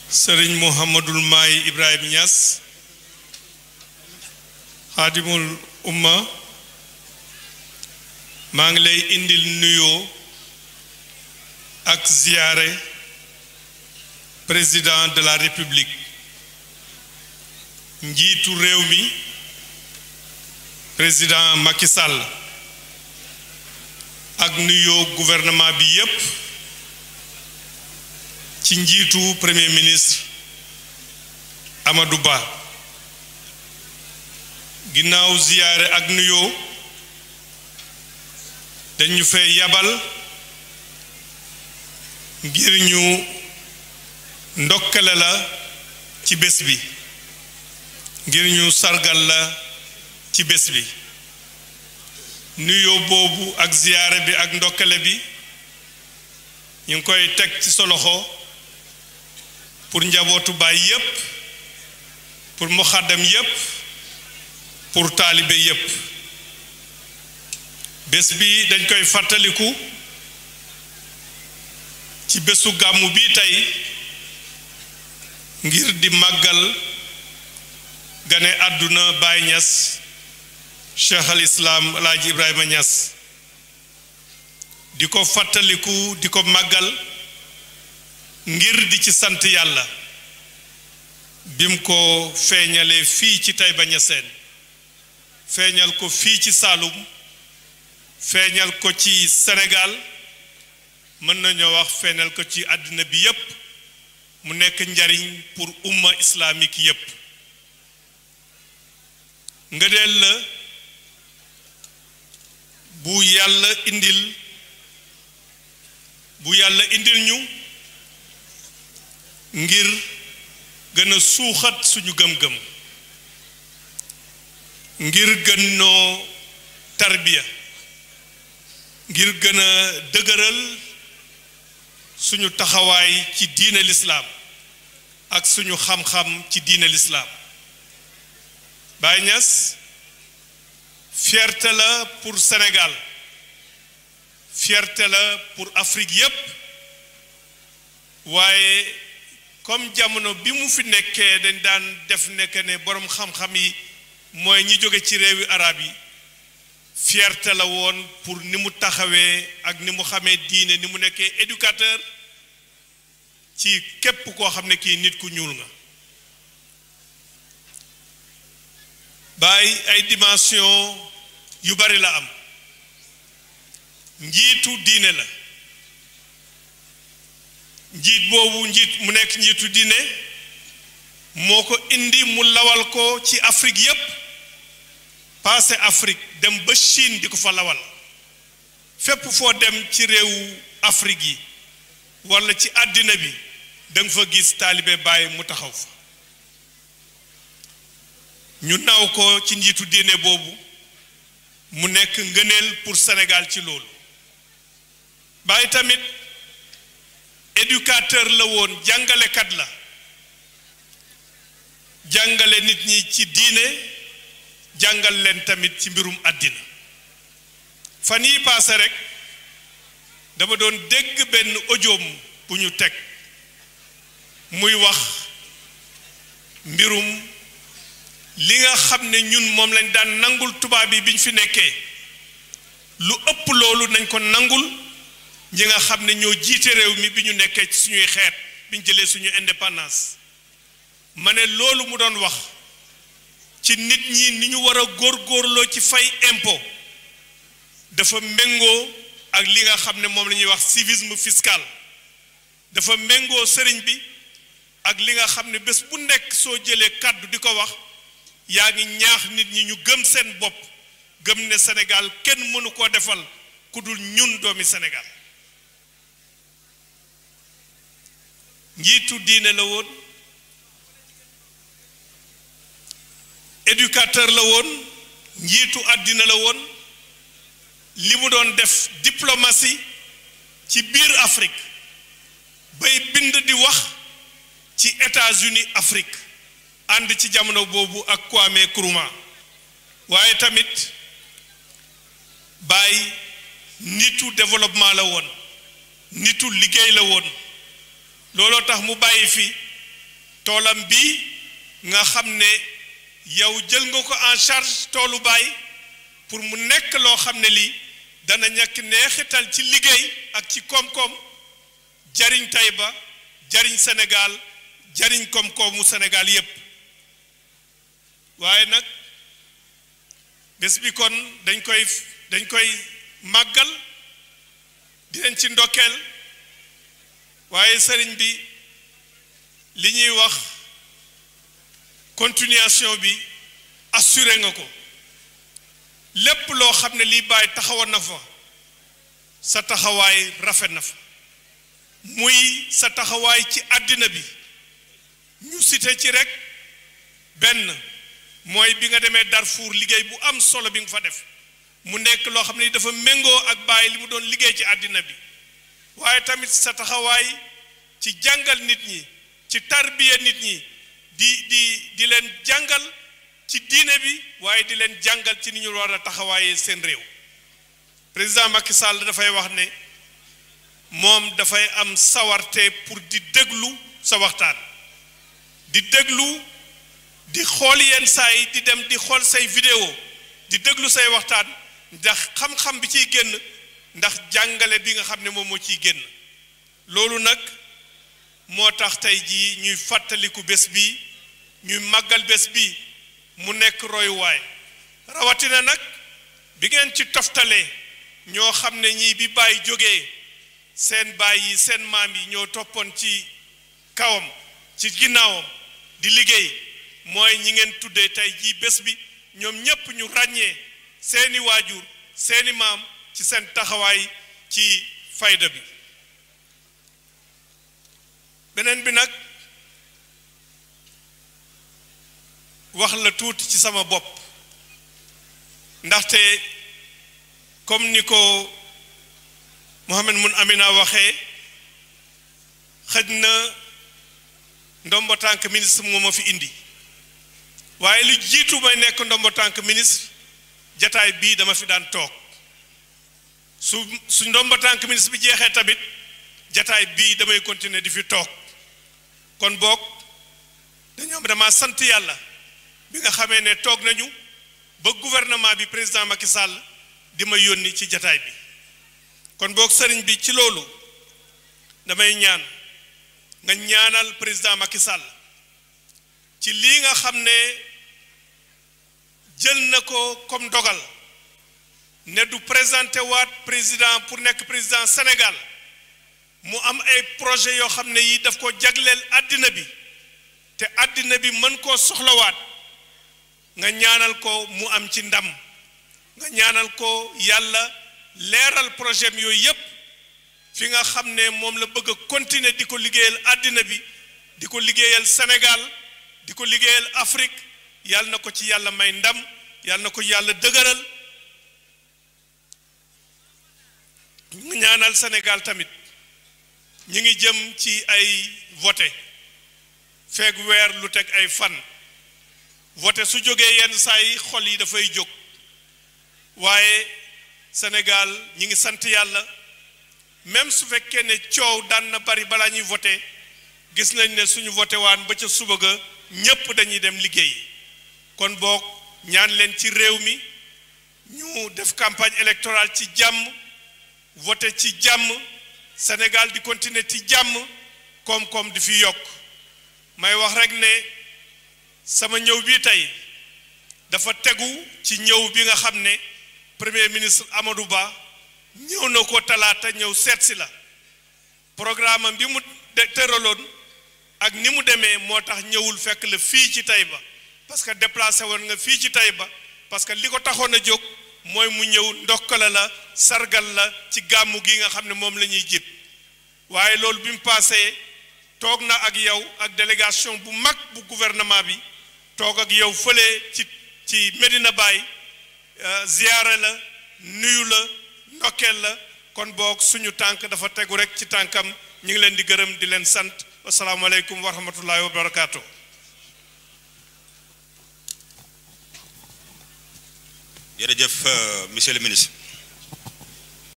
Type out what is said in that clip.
Serigne Mouhamadul Mbaye Ibrahim Niass Khadimul Umma maa ngi lay indil nuyoo ak ziyaare président de la République njiitu réew mi président Macky Sall ak nuyoo gouvernement bi yépp ci njiitu premier ministre Amadou Ba ginnaaw ziyaare ak nuyoo dañu fay yabal ngir ñu ndokkale la ci bés bi ngir ñu sargal la ci bés bi nuyoo boobu ak ziyaare bi ak ndokkale bi ñu ngi koy teg ci sa loxo pour njabootu baay yépp pour muxaddam yépp pour taalibe yépp bés bi dañ koy fàttaliku ci bésu gàmmu bi tey ngir di màggal gane àdduna Baay Ñas Cheikh al Islam Alaaji Ibrahima Ñas di ko fàttaliku di ko màggal ngir di ci sant yàlla bim ko feeñalee fii ci Taïba Niassene feeñal ko fii ci Saloum feeñal ko ci Sénégal mën nañoo wax feeñal ko ci àddina bi yépp mu nekk njariñ pour umma islamique yépp ngëneel la bu yàlla indil ñu ngir gën a suuxat suñu gëm-gëm ngir gën noo tarbiya ngir gën a dëgëral suñu taxawaay ci diine lislaam ak suñu xam-xam ci diine lislaam Baye Niass fierté la pour Sénégal fierté la pour Afrique yépp waaye comme jamono bi mu fi nekkee dañ daan def nekk ne boroom xam-xam yi mooy ñi jóge ci réewi arab yi fierté la woon pour ni mu taxawee ak ni mu xamee diine ni mu nekkee éducateur ci képp koo xam ne kii nit ku ñuul nga Baye ay dimension yu bari la am njiitu diine la njiit boobu mu nekk njiitu diine moo ko indi mu lawal ko ci Afrique yépp passé Afrique dem ba Chine di ko fa lawal fépp foo dem ci réewu Afrique yi walla ci àddina bi danga fa gis taalibe Baay mu taxaw fa ñu naw ko ci njiitu diine boobu mu nekk ngëneel pour Sénégal ci loolu Baay tamit éducateur la woon jàngalekat la jàngale nit ñi ci diine jàngal leen tamit ci mbirum àddina fan yi paase rek dama doon dégg benn audio bu ñu teg muy wax mbirum li nga xam ne ñun moom lañ daan nangul tubaab yi biñ fi nekkee lu ëpp loolu nañ ko nangul ñi nga xam ne ñoo jiite réew mi bi ñu nekkee ci suñuy xeet biñ jëlee suñu indépendance ma ne loolu mu doon wax ci nit ñi ni ñu war a góorgóorloo ci fay impôt dafa méngoo ak li nga xam ne moom la ñuy wax civisme fiscal dafa méngoo sëriñ bi ak li nga xam ne bés bu nekk soo jëlee kàddu di ko wax yaa ngi ñaax nit ñi ñu gëm seen bopp gëm ne Sénégal kenn mënu koo defal ku dul ñun doomi Sénégal njiitu diine la woon éducateur la woon njiitu àddina la woon li mu doon def diplomatie ci biir Afrique bay bind di wax ci États-Unis Afrique ànd ci jamono boobu ak Kwame Nkrumah waaye tamit Baye nitu développement la woon nitu liggéey la woon looloo tax mu bàyyi fi toolam bi nga xam ne yow jël nga ko en charge toolu Baye pour mu nekk loo xam ne lii dana ñàkk neexital ci liggéey ak ci koom-koom jariñ Taïba jariñ Sénégal jariñ koom-koomu Sénégal yépp waaye nag bés bi kon dañ koy màggal di leen ci ndokkeel waaye sëriñ bi li ñuy wax continuation bi assuré nga ko lépp loo xam ne lii Baye taxawoon na fa sa taxawaay rafet na fa muy sa taxawaay ci àddina bi ñu cité ci rek benn mooy bi nga demee Darfour liggéey bu am solo bi nga fa def mu nekk loo xam ne dafa méngoo ak Baye li mu doon liggéey ci àddina bi waaye tamit sa taxawaay ci jàngal nit ñi ci tarbiya nit ñi di leen jàngal ci diine bi waaye di leen jàngal ci ni ñu war a taxawaayee seen réew président Macky Sall dafay wax ne moom dafay am sawarte pour di déglu sa waxtaan di déglu di xool yenn saa yi di dem di xool say vidéo di déglu say waxtaan ndax xam-xam bi ciy génn ndax jàngale bi nga xam ne moom moo ciy génn loolu nag moo tax tey jii ñuy fàttaliku bés bi ñuy màggal bés bi mu nekk royuwaay rawatina nag bi ngeen ci toftalee ñoo xam ne ñii bi Baye jógee seen baay yi seen maam yi ñoo toppoon ci kawam ci ginnaawam di liggéey mooy ñi ngeen tuddee tey jii bés bi ñoom ñépp ñu ràññee seeni waajur seeni maam ci seen taxawaay ci fayda bi beneen bi nag wax la tuuti ci sama bopp ndaxte comme ni ko Mohamed Mun Amina waxee xëj na ndombo tànk ministre moo ma fi indi waaye lu jiitu may nekk ndombo tànk ministre jataay bii dama fi daan toog su ndombo tànk ministre bi jeexee tamit jataay bii damay continuer di fi toog kon boog dama sant yàlla bi nga xamee ne toog nañu ba gouvernement bi président Macky Sall di ma yónni ci jataay bi kon boog sëriñ bi ci loolu damay ñaan nga ñaanal président Macky Sall ci lii nga xam ne jël na ko comme dogal ne du présenté waat président pour nekk président Sénégal mu am ay projet yoo xam ne yi daf ko jagleel àddina bi te àddina bi mën koo soxlawaat nga ñaanal ko mu am ci ndam nga ñaanal ko yàlla leeral projet yooyu yépp fi nga xam ne moom la bëgg a continuer di ko liggéeyal àddina bi di ko liggéeyal Sénégal di ko liggéeyal Afrique yàlla na ko ci yàlla may ndam yàlla na ko yàlla dëgëral ñu ñaanal Sénégal tamit ñi ngi jëm ci ay voté feeg weer lu teg ay fan voté su jógee yenn saa yi xol yi dafay jóg waaye Sénégal ñi ngi sant yàlla même su fekkee ne coow daan na bari balaa ñuy voté gis nañ ne suñu voté waan ba ca suba ga ñépp dañuy dem liggéey kon boog ñaan leen ci réew mi ñu def campagne électorale ci jàmm voté ci jàmm Sénégal di continuer ci jàmm koom-koom di fi yokk may wax rek ne sama ñëw bii tey dafa tegu ci ñëw bi nga xam ne premier ministre Amadou Ba ñëw na ko talaata ñëw seet si la programme bi mu tëraloon ak ni mu demee moo tax ñëwul fekk la fii ci Taïba parce que déplacé woon nga fii ci Taïba parce que li ko taxoon a jóg mooy mu ñëw ndokkale la sargal la ci gàmmu gi nga xam ne moom la ñuy jiit waaye loolu bi mu paasee toog na ak yow ak délégation bu mag bu gouvernement bi toog ak yow fële ci Medina Baye ziyaare la nuyu la ndokkeel la kon boog suñu tànk dafa tegu rek ci tànkam ñu ngi leen di gërëm di leen sant asalaamaaleykum wa rahmatullahi wa barakaatu. jërëjëf monsieur le ministre.